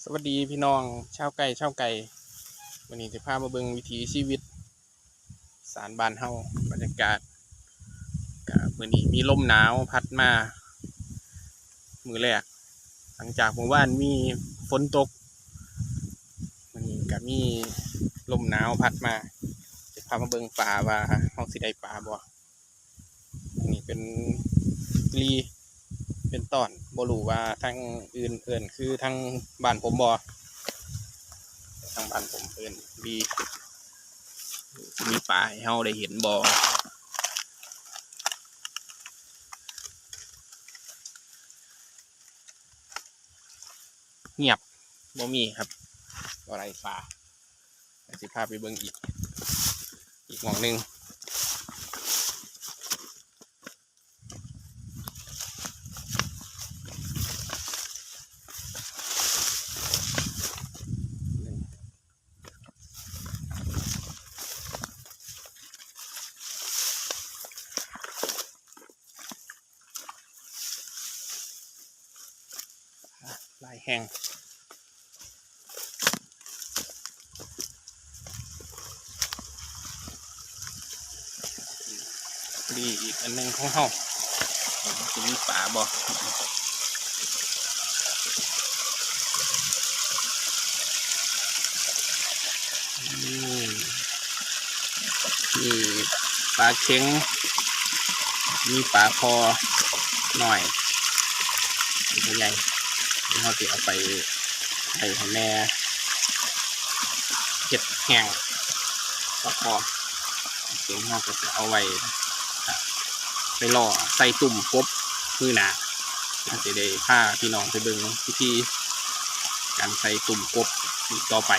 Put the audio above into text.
ສະຫວັດດີພີ່ນ້ອງຊາວໃກ້ຊາວໄກ, ມື້ນີ້ຊິພາມາເບິ່ງວິຖີຊີວິດສານບ້ານເຮົາ, ບັນຍາກາດ ກະມື້ນີ້ມີລົມໜາວພັດມາມື້ແລກ ຫຼັງຈາກມື້ວານມີຝົນຕົກ, ມື້ນີ້ກະມີລົມໜາວພັດມາ, ຊິພາມາເບິ່ງປາວ່າເຮົາຊິໄດ້ປາບໍ່. ອັນນີ້ເປັນຫຼີ່ ເປັນຕອນ, ບໍ່ຮູ້ວ່າທາງອື່ນເອີ້ນຄືທາງບ້ານຜົມບໍ່, ທາງບ້ານຜົມເອີ້ນຫຼີ່. ຊິມີປາໃຫ້ເຮົາໄດ້ເຫັນບໍ່? ງຽບ, ບໍ່ມີຄັບ, ບໍ່ໄດ້ປາ. ດຽວຊິພາໄປເບິ່ງອີກ ອີກໝ່ອງໜຶ່ງ. ຫຼາຍແຮງ. ດີ ອີກອັນໜຶ່ງຂອງເຮົາ ຊິມີປາບໍ່? ອືມ ມີປາເຂັງ ມີປາຄໍ່ນ້ອຍ ມີຕົວໃຫຍ່ ດຽວເຮົາຊິເອົາໄປໃຫ້ແມ່ເຮັດແຫ້ງປາຄໍ່. ເຮົາກໍຈະເອົາໄວ້ ໄປລໍໃສ່ຕຸ້ມກົບມື້ໜ້າ ເຮົາຊິໄດ້ພາພີ່ນ້ອງໄປເບິ່ງວິທີການໃສ່ຕຸ້ມກົບອີກຕໍ່ໄປ.